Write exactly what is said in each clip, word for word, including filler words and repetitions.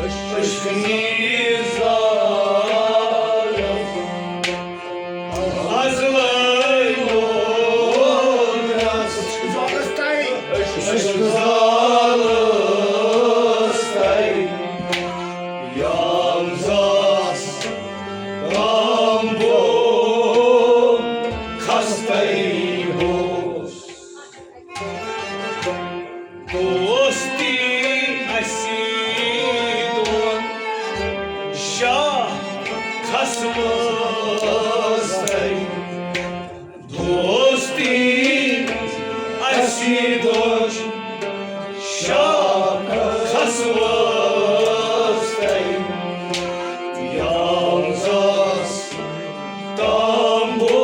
عشق نیٖرِتھ زالس، ازلے لوگنس۔ عشق زالس تَے، یام زاس تام بو خستَے بوس۔ دوستی اسی دون شاہ خسمس تَے۔ دوستی اسی دون شاہ خسمس تَے۔ یام زاس تام بو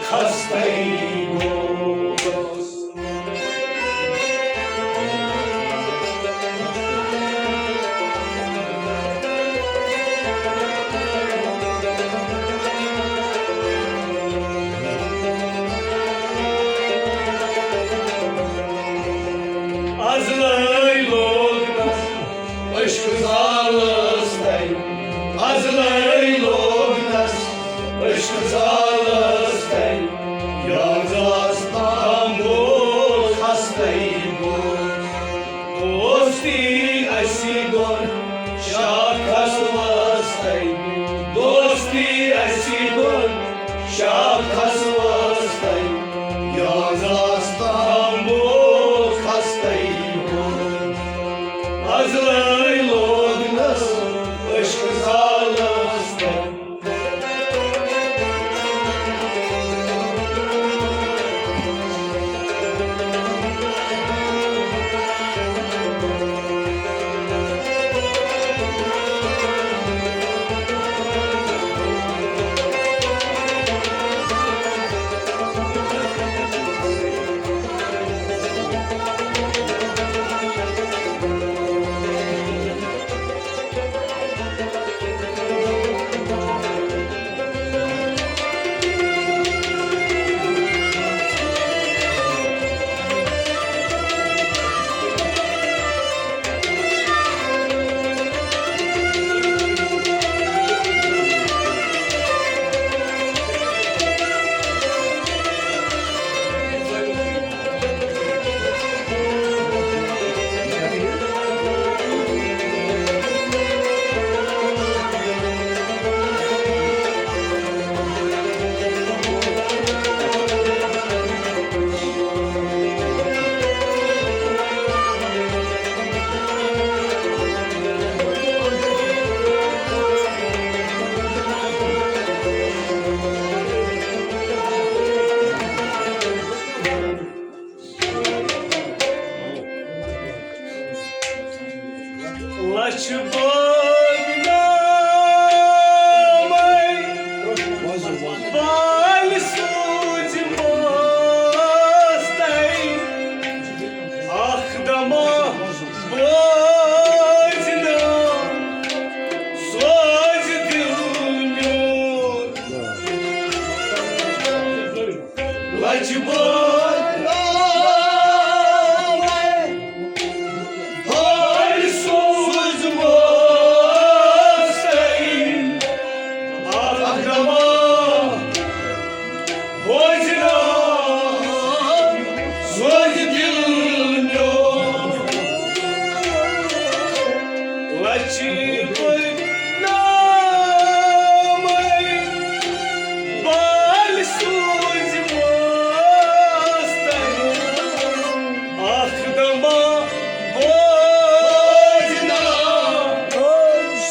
خستَے بوس۔ ازلے لوگنس عشق زالس تَے، ازلے لوگنس عشق زالس تَے، یام زاس تام بو خستَے بوس۔ دوستی اسی دون شاہ خسمس تَے، دوستی اسی دون شاہ خسمس تَے، یام زاس تام بو خستَے بوس۔ ازلے لوگنس عشق زالس تَے۔ لچھ بوزنامے بال سوٗزۍ پوستَے، اکھ دمہ بوزنام سوزِ دل میون۔ لچھ بوزنامے بال سوٗزۍ پوستَے، اکھ دمہ بوزنام سوزِ دل میون۔ لچھ بوزنامے بال سوٗزۍ پوستَے، اکھ دمہ بوزنام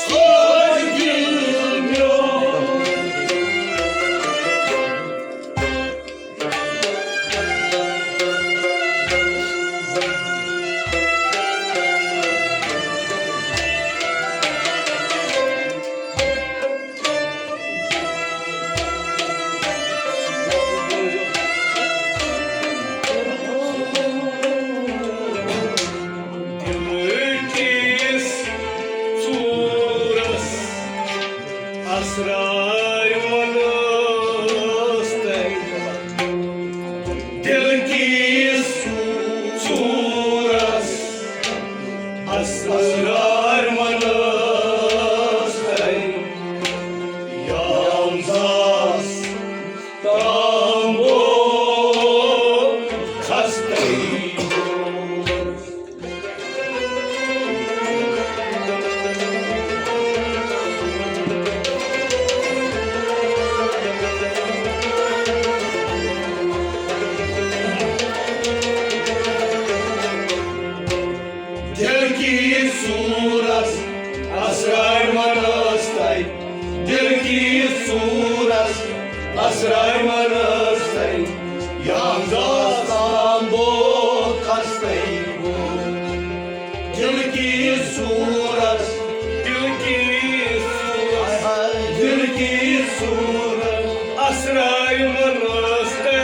سوزِ دل میون۔ یار منستَے یام زاس تام گو خستَے۔ دل کِس سوٗرس اسرار منستَے، دل کِس سوٗرس اسرار منستَے، یام زاس تام بو خستَے گو۔ دل کِس سوٗرس، دل کِس سوٗرس، دل کِس سوٗرس اسرار منستَے،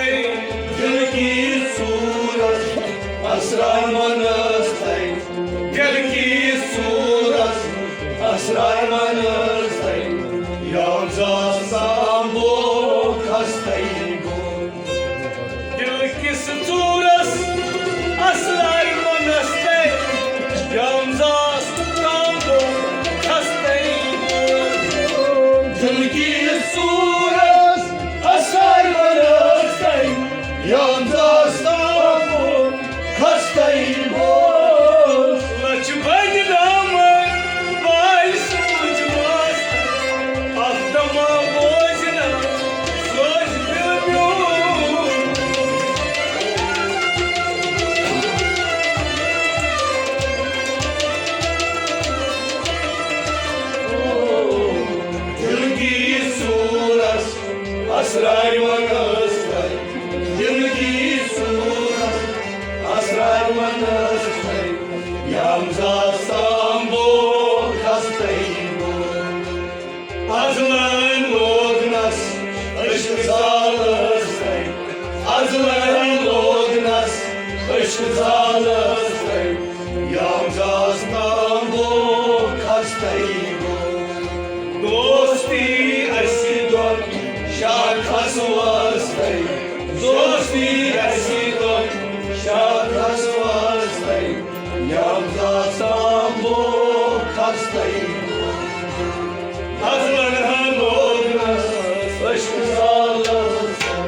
دل کِس سوٗرس اسرار منستَے، دل کِس سوٗرس اسرار منستَے، یام زاس تام بو خستَے گو۔ دل کِس ژوٗرس اسرار منستَے، یام زاس تام بو خستَے گو۔ دل کِس ژوٗرس اسرار منستَے، یام زاس تام بو خستَے گو۔ لچھ بدنام باے سوٗنچ ماس، اکھ دما بوزنہ سوز دل میون۔ دل کِس سوٗرس اسرار منستَے، دل کِس سوٗرس اسرار منستَے، یام زاس تام بو خستَے گو۔ ازلن لوگنس عشق زالستَے، ازلن لوگنس عشق زالستَے، یام زاس تام بو خستَے گو۔ دوستی اسی دۄن شاخس وٲژتَے، دوستی اسی دۄن شاخس وٲژتَے، یام زاس تام بو خستَے گو۔ ازلن ہا لوگنس عشق زالستَے۔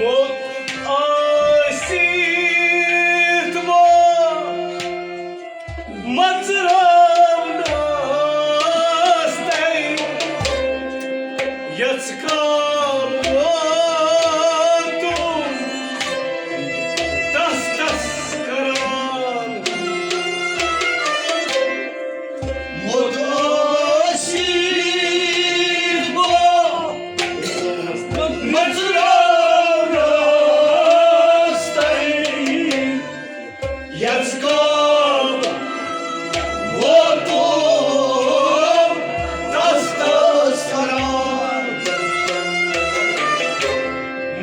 موٚت ٲسِتھ وۄنۍ مژراونس تَے یژھ کال ووتُم تس تس کران۔ موٚت ٲسِتھ وۄنۍ مژراونس تَے یژھ کال ووتُم تس تس کران۔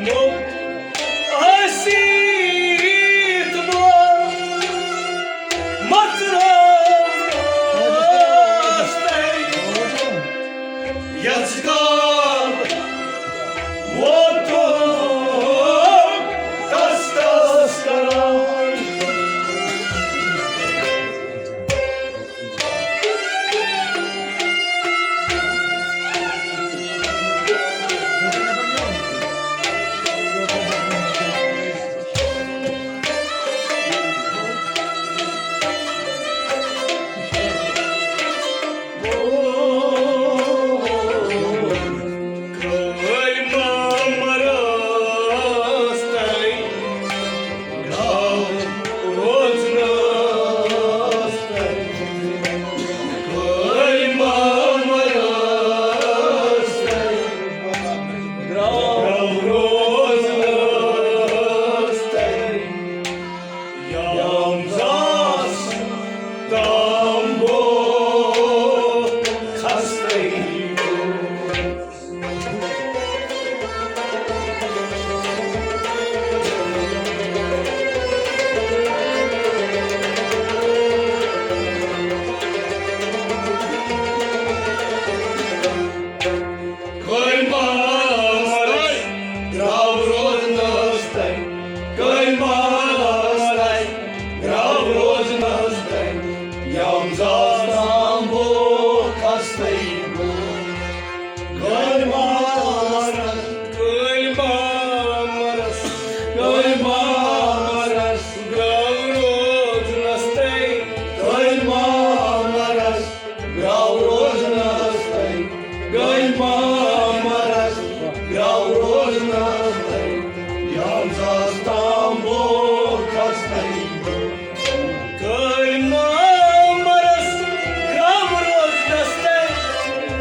موٚت ٲسِتھ وۄنۍ مژراونس تَے یژھ کال ووتُم تس تس کران۔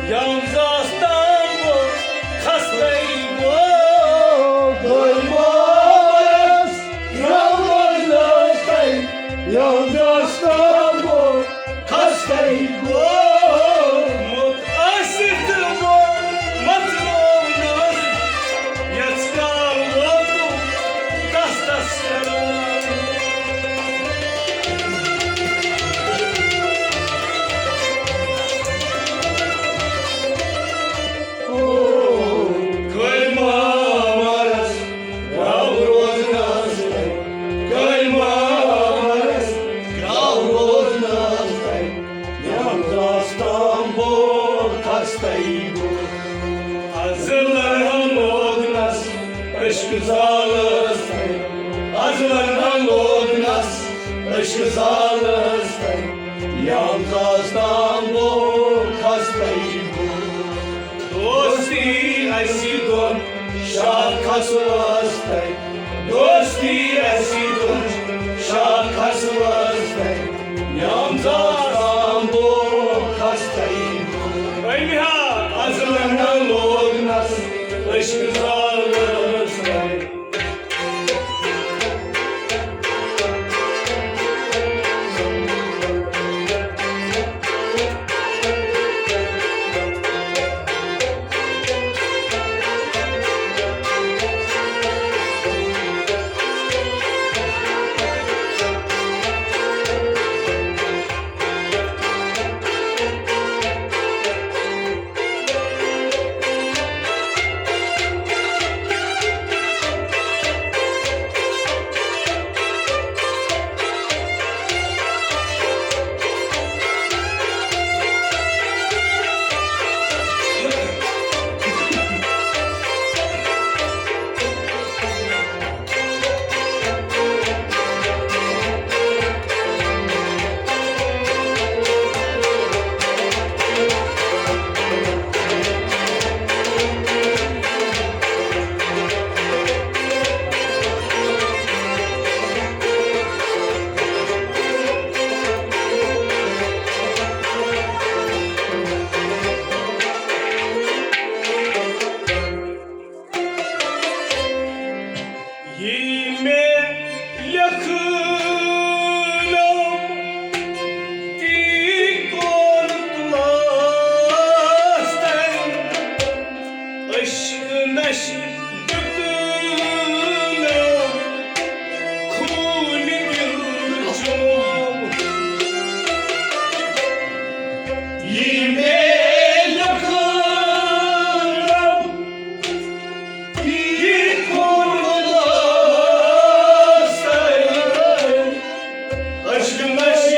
یوم زاستان بو خستَے گو، گوٚو مارس روزنس تَے۔ یوم زاستان بو خستَے گو، موت ٲسِتھ بو مت روونس، یژھ کال ووتُم تس تس کرو۔ کٔمۍ مارس گاو روزنس تَے، کٔمۍ مارس گاو روزنس تَے، یوم زاستان بو خستَے گو۔ از لڑن لوگنس عشق زالس تَے، از لڑن لوگنس عشق زالس تَے، یوم زاستان بو خستَے گو۔ دوستی اسی دون شاخس وستَے، دوستی اسی دون شاخس وستَے، یوم زاستان بو خستَے گو۔ أمۍ ہا از لڑن لوگنس عشق زالس تَے۔ یی مےٚ لیکھنو، تی کوٚر تُلس تَے۔ عشق نشہِ دیُتنو، خوٗنہِ دِل چوم۔ یی مےٚ لیکھنو، تی کوٚر تُلس تَے۔ عشق نشہِ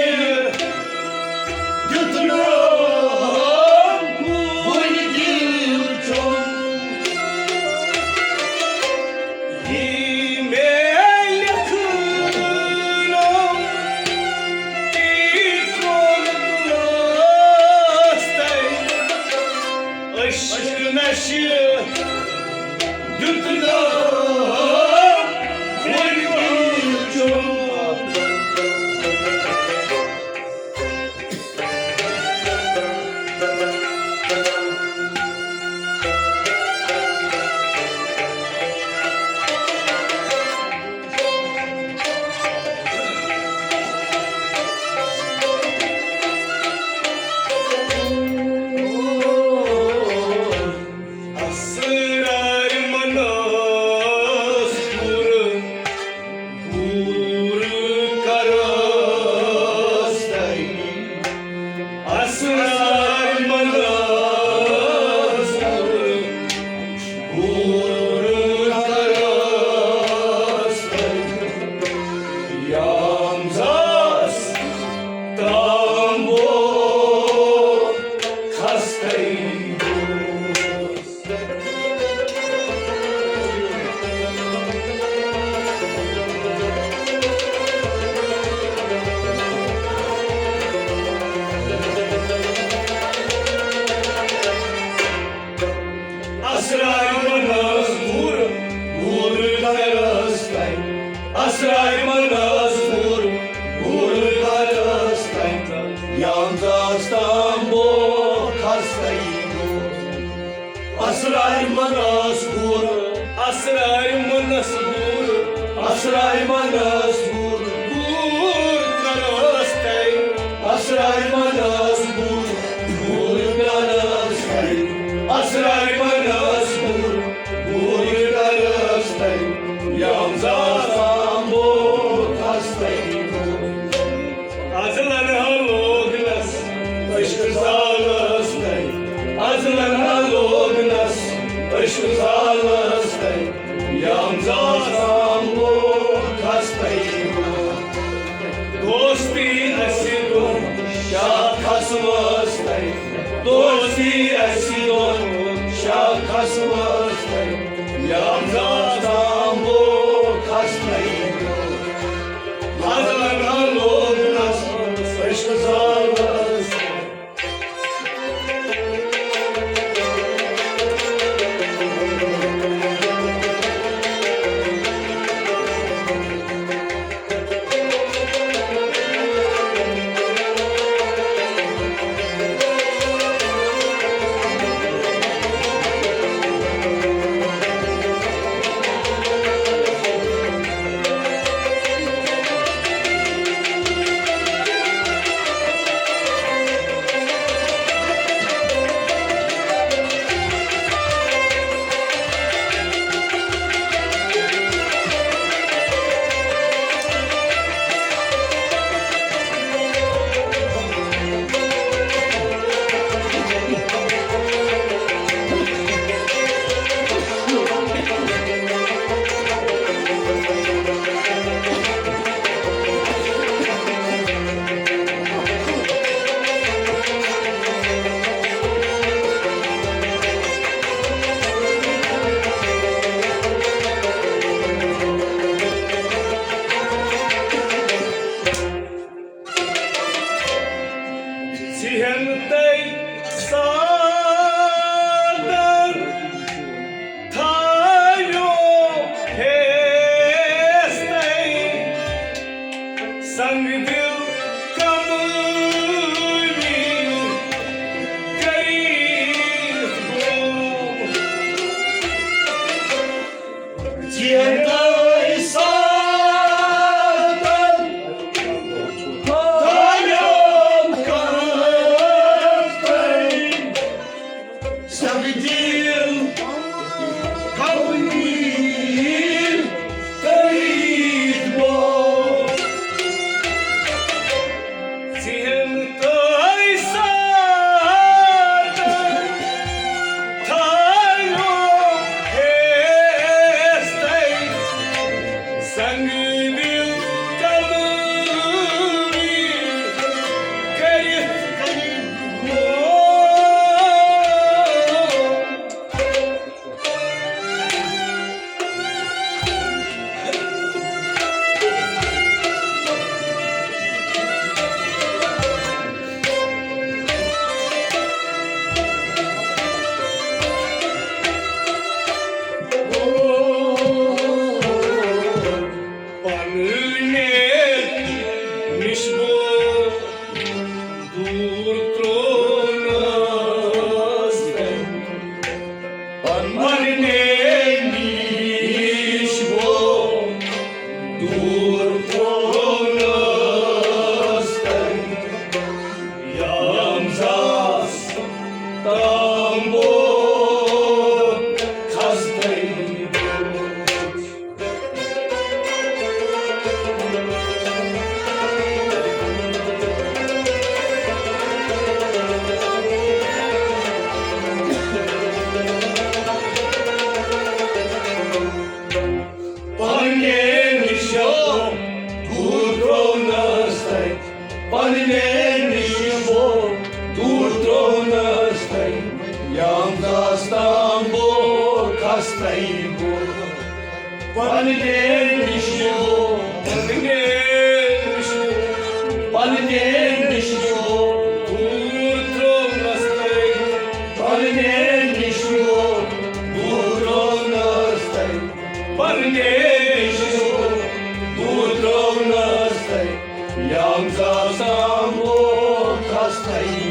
دیُتنو، خوٗنہِ دِل چوم۔ یی مےٚ لیکھنو، تی کوٚر تُلس تَے۔ عشق نشہِ دیُتنو، خوٗنہِ دِل چوم۔ اسرار مناس پوٗرٕ، پوٗرٕ کرس تَے۔ اسرار مناس پوٗرٕ، پوٗرٕ کرس تَے۔ یوم زاستان بو خستَے گو۔ اسرار مناس پوٗرٕ، پوٗرٕ کرس تَے۔ اسرار مناس پوٗرٕ، پوٗرٕ کرس تَے۔ یوم زاستان بو خستَے گو۔ اسرارِ منس گوٗر، اسرارِ منس گوٗر، اسرارِ منس گوٗر، گوٗر کرس تۄہہِ۔ اسرارِ منس گوٗر، گوٗر کرس تۄہہِ۔ اسرارِ منس گوٗر، گوٗر کرس تۄہہِ۔ یم زاس تام بوکھس تۄہہِ۔ ازلن ہا لوگنس عشق زالس تۄہہِ۔ ازلن ہا لوگنس عشق زالس تۄہہِ۔ یم زاس تام بوکھس تۄہہِ۔ دوستی اسہِ دۄن شاخس وٲژ تۄہہِ۔ دوستی اسہِ دۄن شاخس وٲژ تۄہہِ۔ یم زاس تام بوکھس تۄہہِ۔ ازلن ہا لوگنس عشق زالس۔ ژِہٮ۪ن تۄہہِ سادن تھٲیِو ہیستَے، سنگ دل کمٲنی کٔرِتھ گوم۔ جیندے ساتن تھایم کتھ کٔرۍ، سنگ دل کمٲنی کٔرِتھ گوم۔ ژِہٮ۪ن تۄہہِ سادن تھٲیِو ہیستَے، سنگ دل کمٲنی کٔرِتھ گوم۔ پننہِ نِش گوٚو دوٗر ترٛونَس تٔمۍ۔ پننہِ نِش گوٚو دوٗر ترٛونَس تٔمۍ۔ یم زاس تام بوکھس تٔمۍ۔ پننہِ نِش دوٗر ترٛونَس تٔمۍ۔ پننہِ نِش دوٗر ترٛونَس تٔمۍ۔ یم زاس تام بوکھس تٔمۍ۔ پننہِ نِش، پننہِ نِش، پننہِ نِش دوٗر ترٛونَس تٔمۍ۔ پننہِ نِش دوٗر ترٛونَس تٔمۍ۔ پننہِ نِش دوٗر ترٛونَس تٔمۍ۔ یم زاس تام بوکھس تٔمۍ۔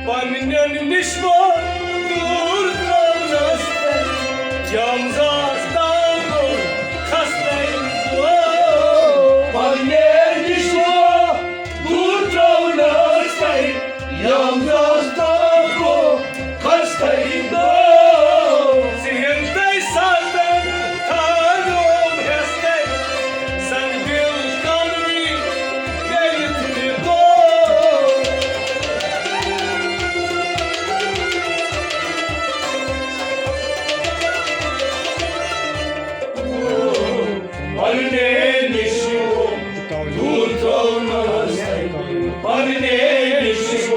پننٮ۪ن نِش دوٗر یمزاس تام گوٚو خستَے گوٚو۔ پننہِ نِش گوٚو دوٗر ترٛاونَس تَے۔ یمزاس تام گوٚو خستَے گوٚو۔ ژِہِن تَے ساتَن تھاویوم ہٮ۪ستَے۔ زن دِل کمری گٔیِتھ نِگو۔ پننے نِش دوٗر ترٛاونَس تَے۔ پننے نِش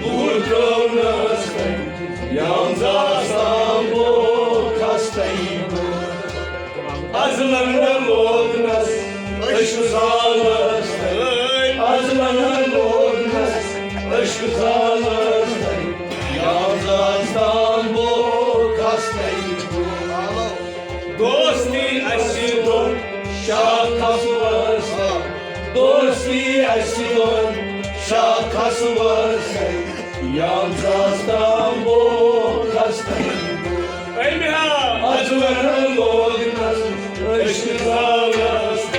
دوٗر ترٛاونَس تَے۔ یمزاس تام گوٚو خستَے گوٚو۔ از لنگڑ لوگنس عشق زالس تَے۔ از لنگڑ لوگنس عشق زالس تَے۔ یمزاس تام گوٚو خستَے گوٚو۔ دوستی اَسہِ دۄن شاخس وٲژ۔ دوستی اَسہِ دۄن شاخس وٲژ۔ یمزاس تام گوٚو خستَے گوٚو۔ أمۍ ہا از لنگڑ لوگنس عشق زالس تَے۔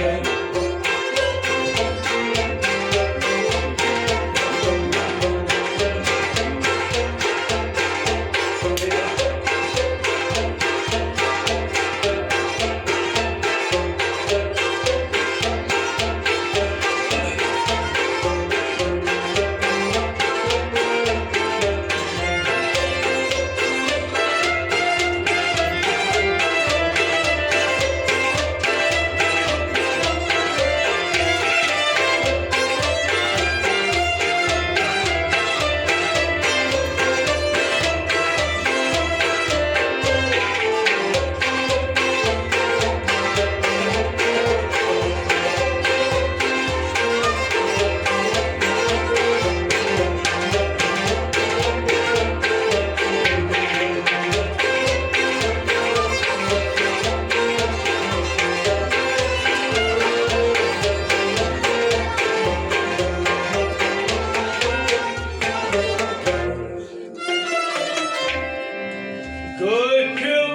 غٲفِل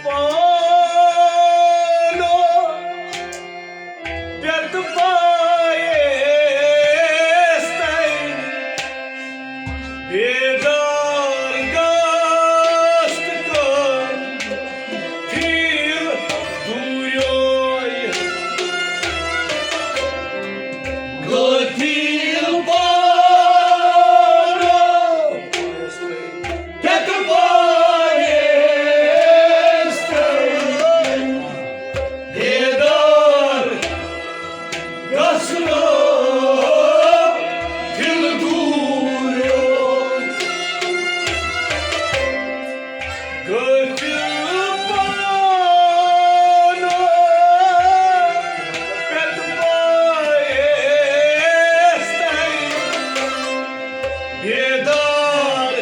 پانو پٮ۪تہٕ پایس تَے بیدار گژھ تہٕ کر پھیٖر دوٗریوے۔ غٲفِل پانو پٮ۪تہٕ پایس تَے بیدار گژھنہٕ دِل دوٗریو۔ غٲفِل پانو پٮ۪تہٕ پایس تَے بیدار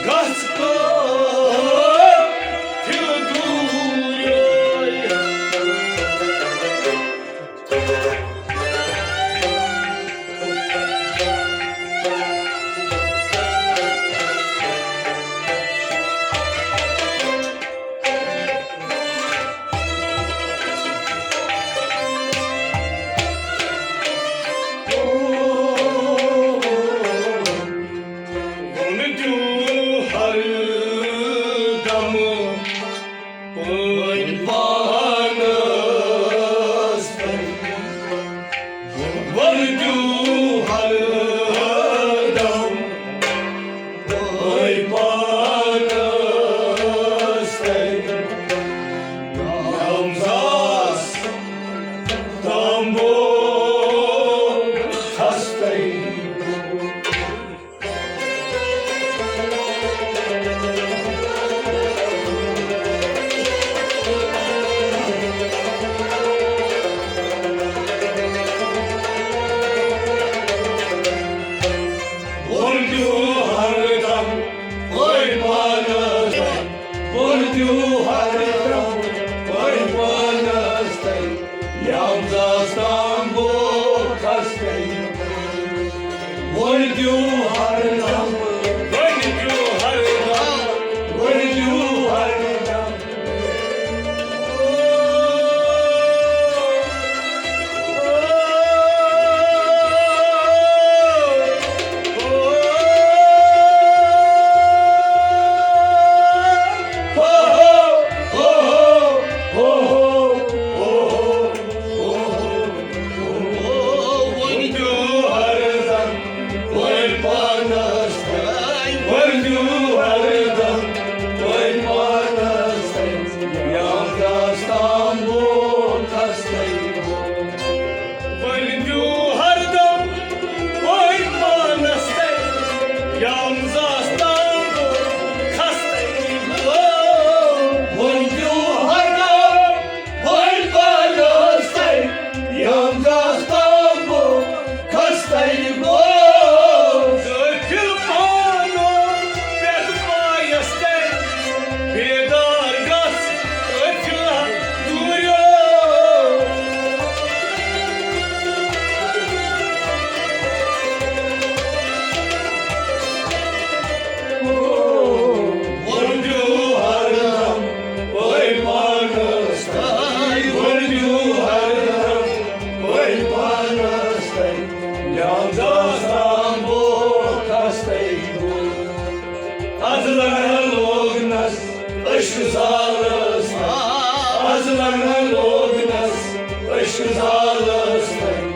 گژھ کر دِل دوٗریو۔ ووٚن دیو ہر دم پٲنۍ پانس تَے۔ ووٚن دیو ہر دم پٲنۍ پانس تَے۔ یمزاس تام گوٚو خستَے۔ ووٚن دیو ہر دم از لگنا لوگنس عشق زالس تن، از لگنا لوگنس عشق زالس تن،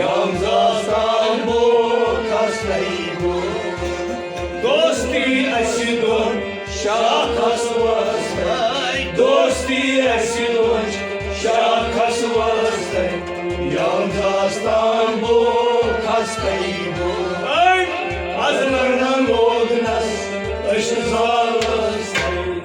یام زاستان بو کھستئی بو۔ دوستی اسی دون شاخس وستن، دوستی اسی دون شاخس وستن، یام زاستان بو کھستئی بو۔ اے، از لگنا لوگنس عشق زالس تن۔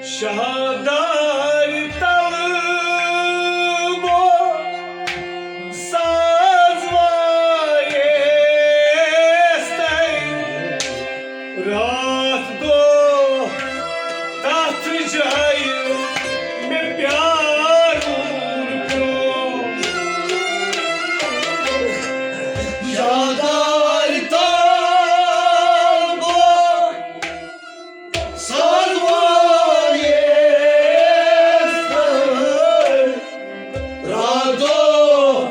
شاہدار تلہٕ بو ساز وایس تَے۔ راتھ دۄہ تتھ جایہِ مےٚ پیارُن پیوٚو۔ شاہدار تلہٕ بو ساز وایس تَے۔ راتھ دۄہ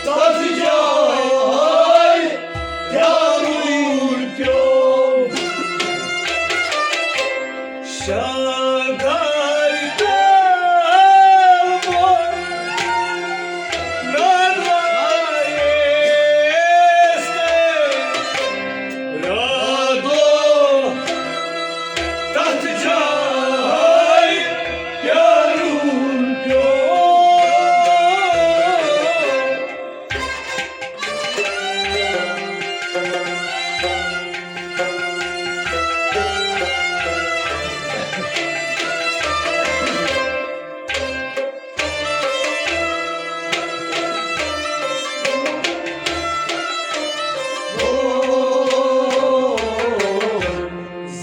تتھ جایہِ پیارُن پیوٚو۔ شاہدار تلہٕ بو نادوایس تَے۔ راتھ دۄہ تتھ جایہِ پیارُن پیوٚو۔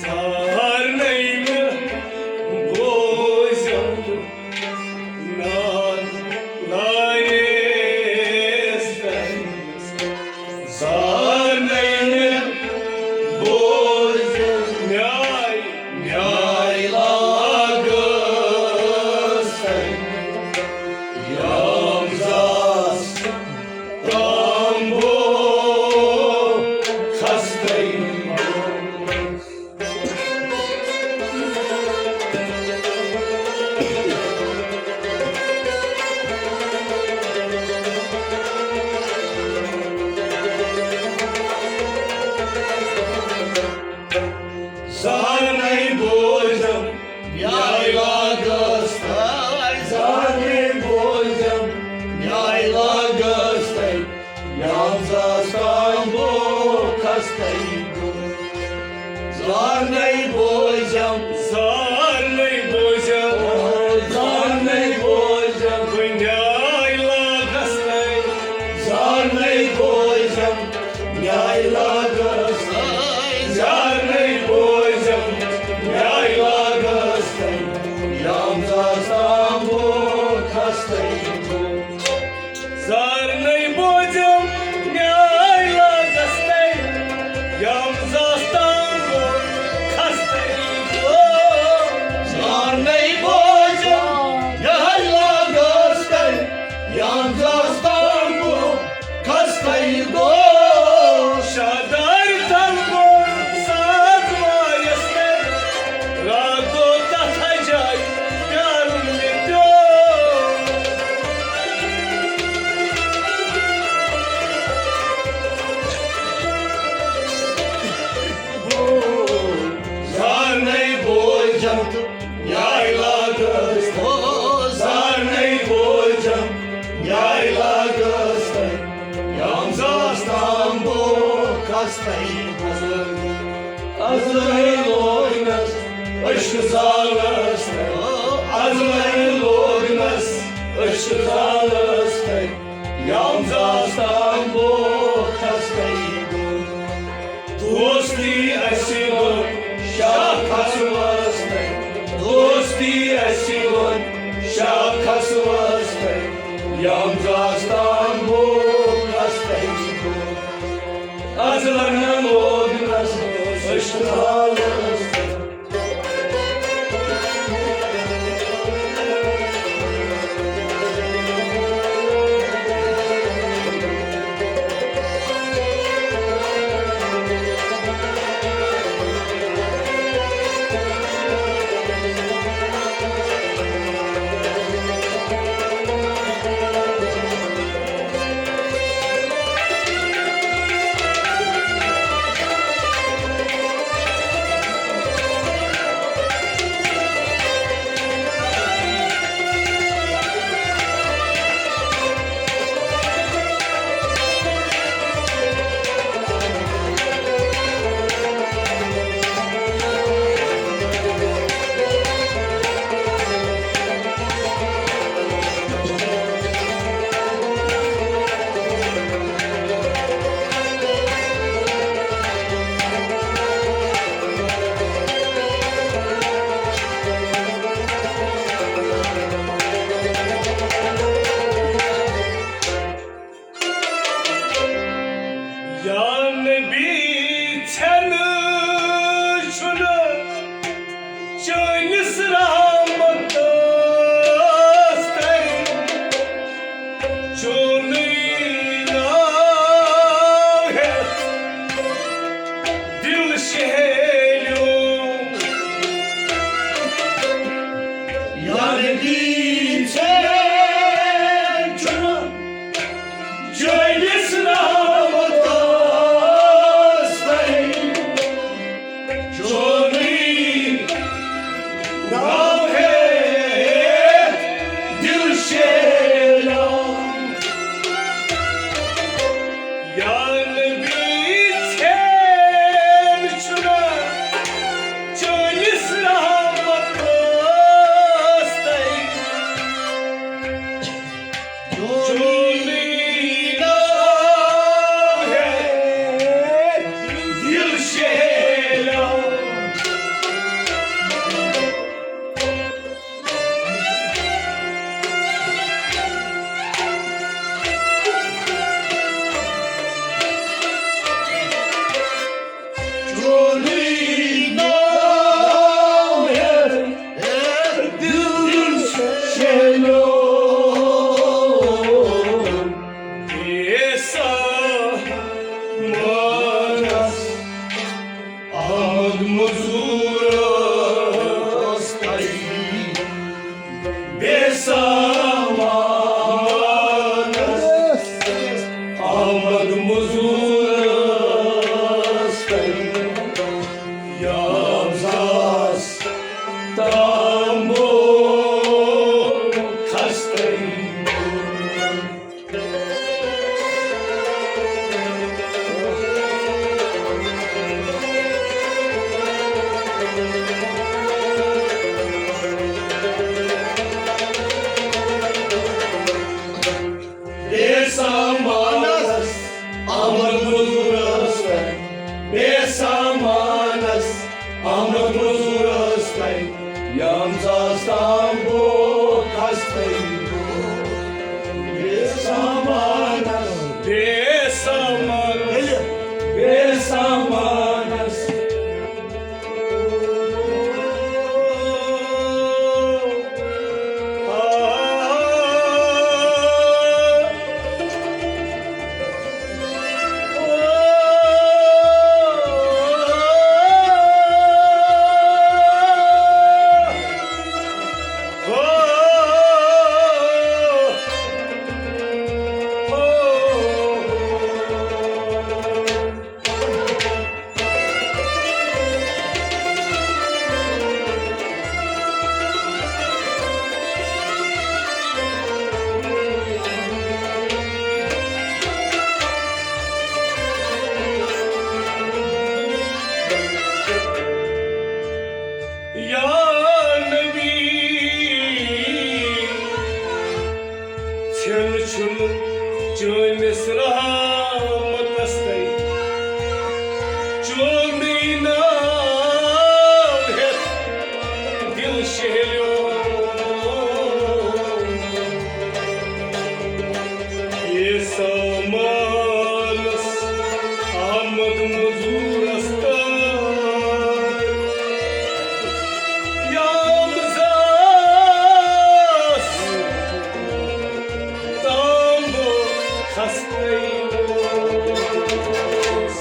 زارنَے مےٚ بوزم ناد لایس تَے۔ زارنَے مےٚ بوزم نیاے، نیاے لاگس تَے۔ یام زاس تام بو کھستَے۔ زارنَے بوزم نیاے لاگس تَے، زارنَے بوزم نیاے لاگس تَے۔ یام زاستان بو کھستَے بو۔ زارنَے بوزم۔ زارنَے بوزم۔ زارنَے بوزم۔ بہٕ نیاے لاگس تَے۔ زارنَے بوزم۔ نیاے لاگس تَے۔ زارنَے بوزم۔ نیاے لاگس تَے۔ یام زاستان بو کھستَے بو۔ زارنَے بوزم نیاے لاگس تَے، یام زاستان بو کھستَے بو۔ ازلے لوگنس عشق زالس تل، ازلے لوگنس عشق زالس تل، یوم زاستان بوکھس تل۔ دوستی اسی گُن شاہ کھسوس تل، دوستی اسی گُن شاہ کھسوس تل، یوم زاستان بوکھس تل۔ از لگنا لوگنس عشق زالس۔ یا نبی، ژھٮ۪نہٕ چھُنہٕ چٲنِس رحمتس تل، چونُے ناو ہٮ۪تھ دِل شہلیو۔ یا نبی، ژھٮ۪نہٕ چھُنہٕ چٲنِس رحمتس تل، چونُے ناو ہٮ۪تھ دِل شہلیو۔ یا نبی، ژھٮ۪نہٕ چھُنہٕ چٲنِس رحمتس تل، چونُے ناو ہٮ۪تھ دِل شہلیو۔ کھٮ۪ن چھُنہٕ چٲنِس رحمتس تَے، چونُے ناو ہٮ۪تھ دِل شہلیو۔ یہِ سامانس آمد مزورس تام۔ یام زاس تام بہٕ خستَے اوس۔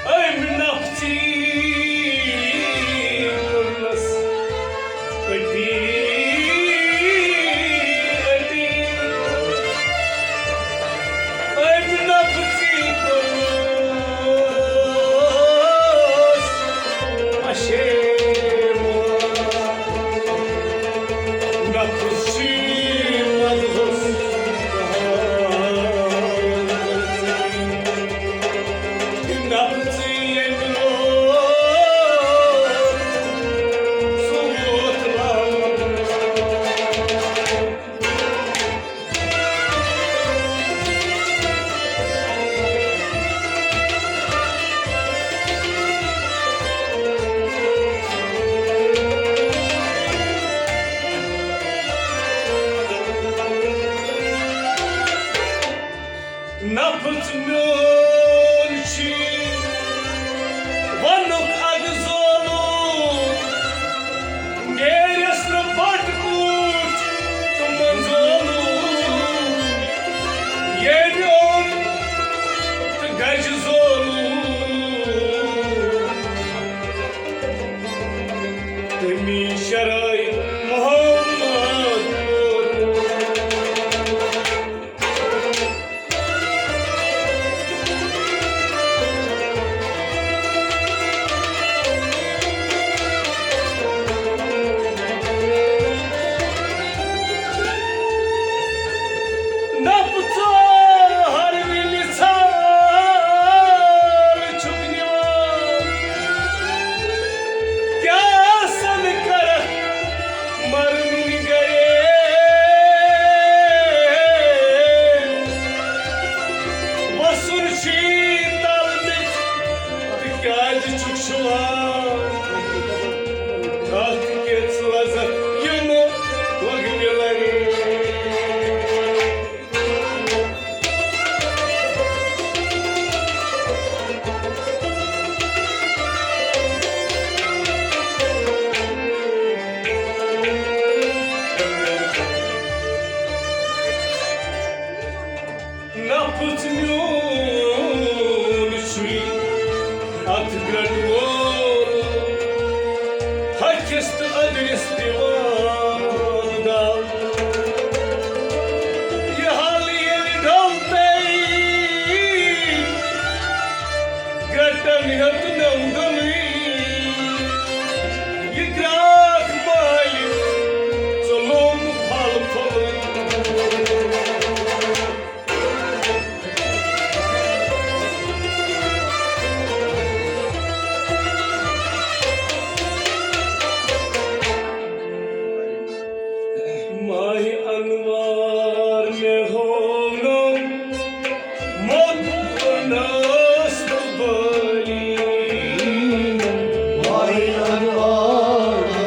أمۍ نفژی کوٚرنس أٹی أٹی۔ أمۍ نفژی کوٚرنس پشیمان۔ نفژی مدہوس نفژی ییٚمہِ لوگ سُہ ووت لنگ۔ نفژ میون چھی ونُک اَدٕ زولُن، نیرٮ۪س نہٕ بَٹہٕ کوٗٹ تہٕ منٛزولُن۔ ییٚمۍ اوٚن تہٕ گَجہِ زولُن، تٔمی شرٲے محمد۔ نفژو ہر وِلہِ ژھال چھُکھ نِوان۔ کیٛاہ سَن کَرَکھ مرنی گرے۔ وسُن چھی تل مےٚ تہٕ کیٛازِ چھُکھ شُوان؟ کتھ کِژھ لذت یِم وگنہِ لرے۔ نفژ میون چھُے اتھ گرٛٹہٕ وول، ہۄکھِس تہٕ أدرِس دِوان دَو۔ یہِ حال ییٚلہِ ڈوٚل تَے گرٛٹن ہیوٚت نوٚو دۄنٕے۔ یہِ گرٛاکھ مالہِ ژوٚلُم پھل پھوٚلُے۔ ماہِ انوار مےٚ ہوونو موٚت نٲس تہٕ بٲلی۔ ماہِ انوار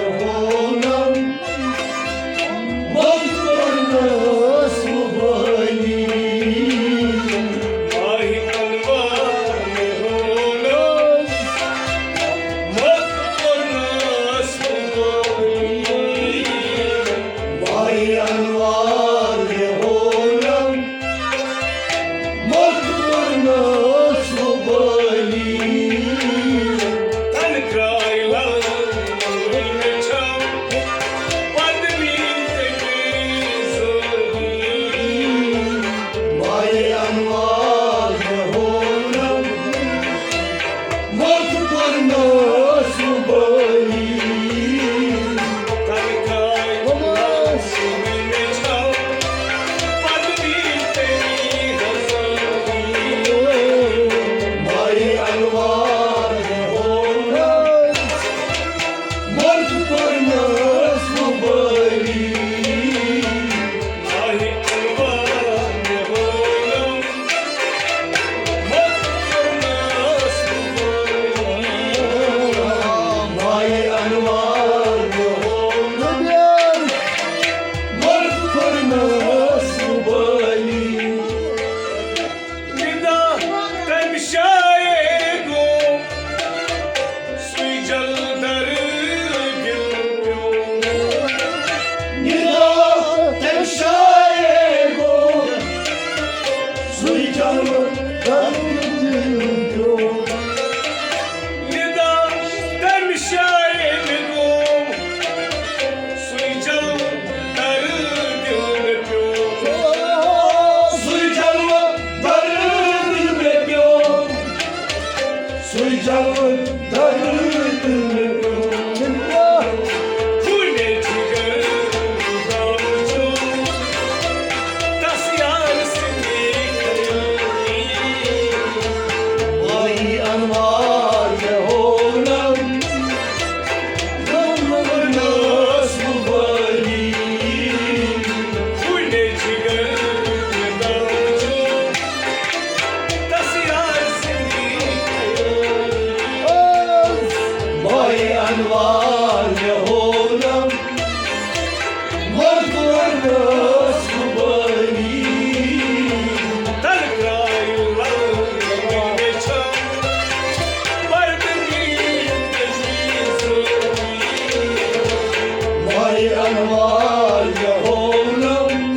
انوار مےٚ ہوونم،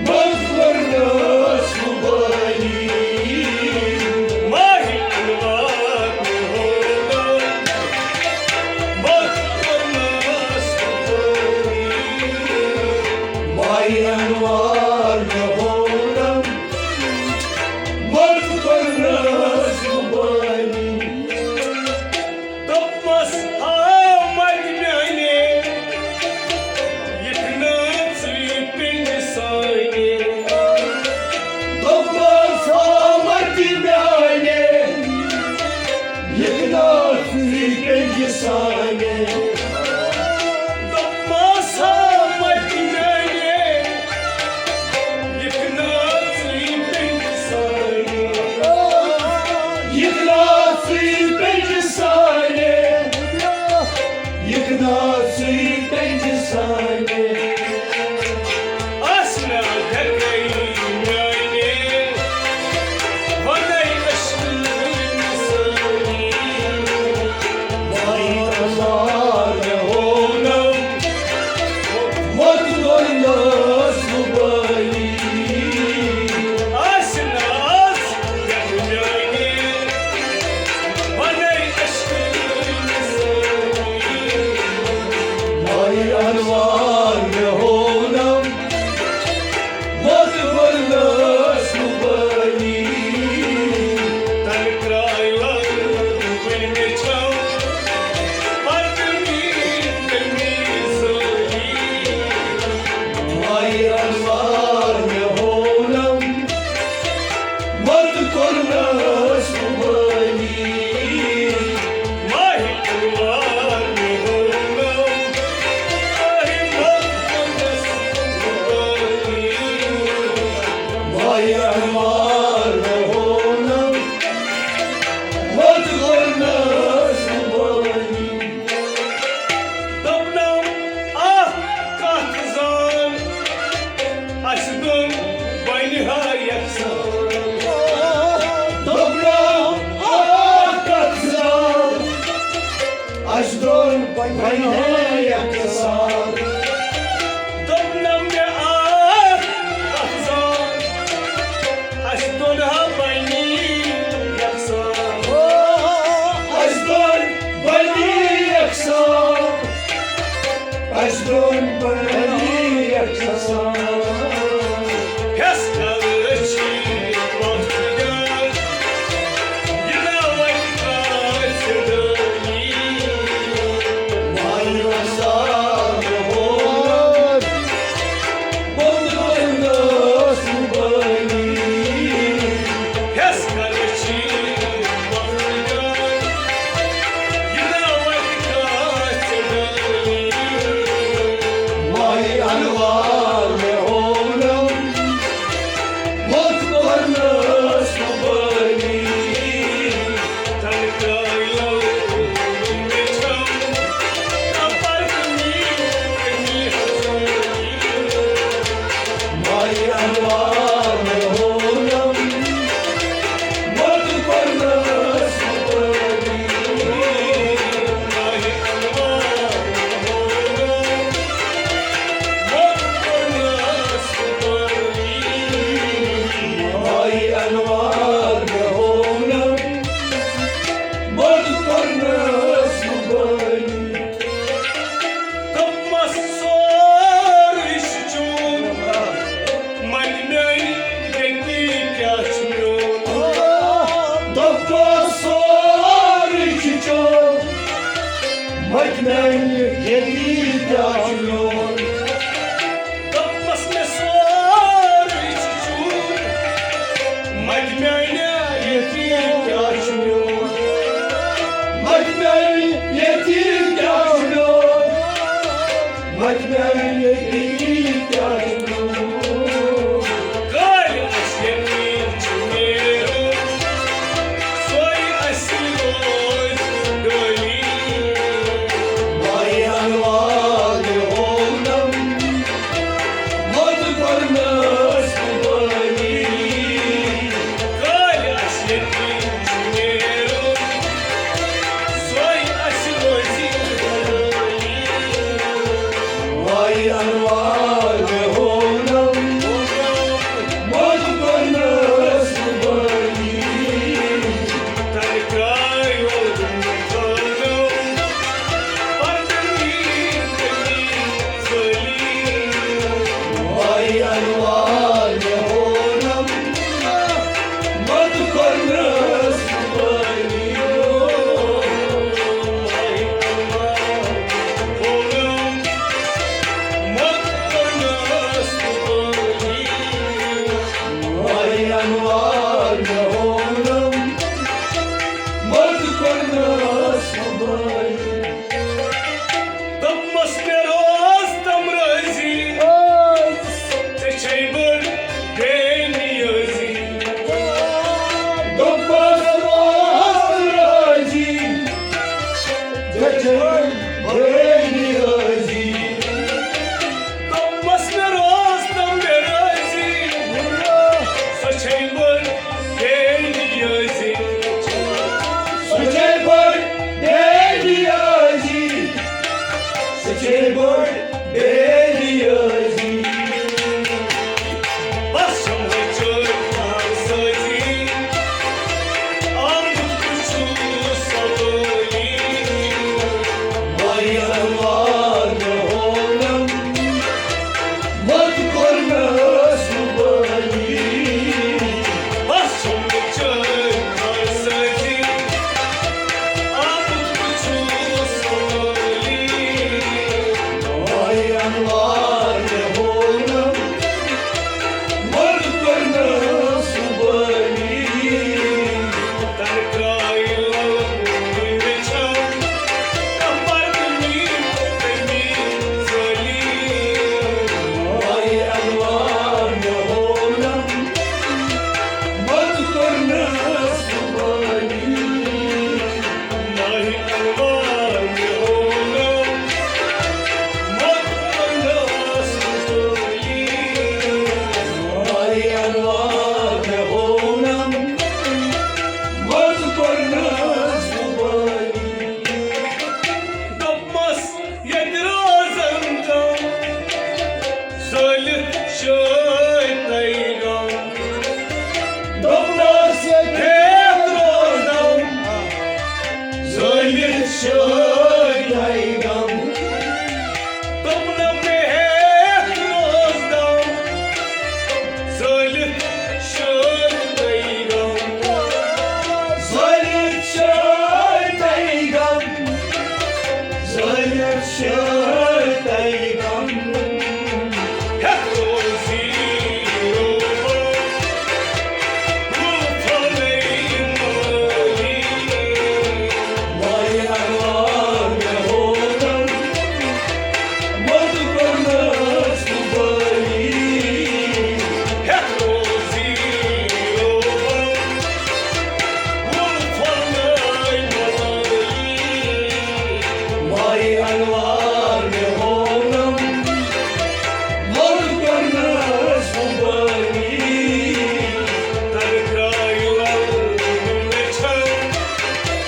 مت کرنس قربانی۔ ماہِ انوار مےٚ ہوونم، مت کرنس قربانی۔ ماہِ انوار مےٚ ہوونم، مت کرنس قربانی۔ دوٚپمَس، آ مَتہِ میٛانہِ، یِکھ نہٕ ژٕے پِنٛجہِ سانہِ۔ دوٚپمَس، آ مَتہِ میٛانہِ، یِکھ نہٕ ژٕے پِنٛجہِ سانہِ۔ دوٚپمَس، آ مَتہِ میٛانہِ، یِکھ نہٕ ژٕے پِنٛجہِ سانہِ۔ یِکھ نہٕ ژٕے پِنٛجہِ سانہِ۔ یِکھ نہٕ ژٕے پِنٛجہِ سانہِ۔ آسہِ نہٕ گرے میٛانہِ، وَنے عشقہٕ نِثٲنی۔ ماہِ انوار مےٚ ہوونم، وۄتھ کوٚرنس قربانی۔ آسہِ نہٕ آز یَتھ میٛانہِ، وَنے عشقہٕ نِثٲنی۔ ماہِ انوار مےٚ ہوونم، وۄتھ کوٚرنس قربانی۔ تَمہِ کرٛایہِ لَگ وُنہِ مےٚ چھَم پَتہٕ میٛٲنۍ کٔمی زٲلی۔ ماہِ انوار مےٚ ہوونم، وۄتھ کوٚرنس قربانی۔ ماہِ انوار مےٚ ہوونم، آہہِ وۄتھ کوٚرنس قربانی۔ ماہِ انوار مےٚ ہوونم، وۄتھ کوٚرنس قربانی۔ دوٚپنم، اکھ کتھ زان، اسہِ دۄن بنہِ ہا یکسان۔ دوٚپنم، اکھ کتھ زان، اسہِ دۄن بنہِ ہا یکسان۔ دوٚپنم مےٚ، اکھ کتھ زان، اسہِ دۄن ہا بنہِ یکسان۔ اسہِ دۄن بنہِ یکسان۔ اسہِ دۄن بنہِ یکسان۔ ہیس کر أچھی وقت جان، یہِ نا وتہِ کاسہِ ڈٲلی۔ ماہِ انوار ہوونم، وۄتھ کوٚرنس قربانی۔ ہیس کر أچھی وقت جان، یہِ نا وتہِ کاسہِ ڈٲلی۔ ماہِ انوار مےٚ ہوونم، وۄتھ کوٚرنس قربانی۔ تَمہِ کرٛایہِ لَگ وُنہِ مےٚ چھَم پَتہٕ میٛٲنۍ کٔمی زٲلی۔ ماہِ انوار مےٚ ہوونم، وۄتھ کوٚرنس قربانی۔ ماہِ انوار مےٚ ہوونم، وۄتھ کوٚرنس قربانی۔ ماہِ انوار مےٚ ہوونم، وۄتھ کوٚرنس قربانی۔ دوٚپمَس، سورُے چھُ چون، مَتہِ میٛانہِ ییٚتی کیٛاہ چھُ میون؟ دوٚپمَس، سورُے چھُ چون، مَتہِ میٛانہِ ییٚتی کیٛاہ چھُ میون؟ دوٚپمَس، مےٚ سورُے چھُ چون، مَتہِ میٛانہِ ییٚتی کیٛاہ چھُ میون؟ مَتہِ میٛانہِ ییٚتی کیٛاہ چھُ میون؟ مَتہِ میٛانہِ ییٚتی کیٛاہ چھُ میون؟ کالہِ اَسہِ ییٚتی چھُ نیرُن، سۄے اَسہِ روزِ ڈٲلی۔ ماہِ انوار ہوونم، وۄتھ کوٚرنس قربانی۔ کالہِ اَسہِ ییٚتی چھُ نیرُن، سۄے اَسہِ روزِ ڈٲلی۔ چھے بٔڑ بے نیازی۔ بس چھم ہے چٲنۍ خانسٲزی، آمُت بہٕ چھُس سوٲری۔ مایہِ انوار مےٚ ہوونم، مت کوٚرنس بہٕ بٲلی۔ بس چھم ہے چٲنۍ خانسٲزی، آمُت بہٕ چھُس سوٲلی۔ مایہِ انوار مےٚ ہوونم، مت کوٚرنس بہٕ بٲلی۔ تَنہٕ ترٛایہِ لَلہٕ کُلۍ وٕچھان، کَمبر تہٕ میٖٹھ تٔمۍ زٲلی۔ مایہِ انوار مےٚ ہوونم، مت کوٚرنس بہٕ بٲلی۔ مایہِ انوار مےٚ ہوونم، مت کوٚرنس بہٕ بٲلی۔ مایہِ انوار مےٚ ہوونم، مت کوٚرنس بہٕ بٲلی۔ دوٚپمَس، ییٚتہِ روزن کم زٲلِتھ شٲے تَے غم۔ دوٚپمَس، ییٚتہِ ہٮ۪تھ روزنم زٲلِتھ شٲے تَے غم۔ دوٚپنم، مےٚ ہٮ۪تھ روزنم زٲلِتھ شٲے تَے غم۔ زٲلِتھ شٲے تَے غم۔ زٲلِتھ شٲے تَے غم۔ ہٮ۪تھ روزی روبا، گُل پھۄلے مٲلی۔ مایہِ انوار مےٚ ہوونم، مت کوٚرنس بہٕ بٲلی۔ ہٮ۪تھ روزی روبا، گُل پھۄلے مٲلی۔ مایہِ انوار مےٚ ہوونم، مت کوٚرنس بہٕ بٲلی۔ تَنہٕ ترٛایہِ لَلہٕ مےٚ چھَم،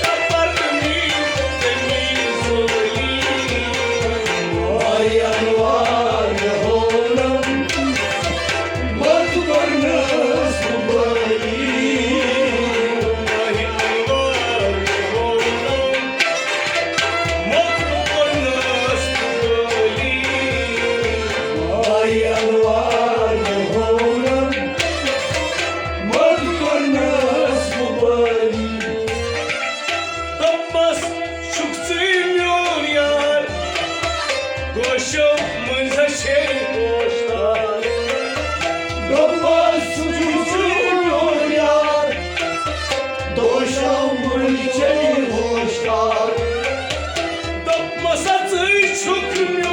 کَمبر تہٕ میٖٹھ تٔمۍ زٲلی۔ مایہِ انوار مےٚ ہوونم، مت کوٚرنس بہٕ بٲلی۔ مایہِ انوار مےٚ ہوونم، مت کوٚرنس بہٕ بٲلی۔ مایہِ انوار مےٚ ہوونم، مت کوٚرنس بہٕ بٲلی۔ دوٚپمَس، چھُکھ ژٕے میون یار، گوشو مٔنٛزۍ چھے ہوش تار۔ دوٚپمَس، چھُکھ ژٕے میون یار، دوشو مٔنٛزۍ چھے ہوش تار۔ دوٚپمَس، ژٕے چھُکھ میون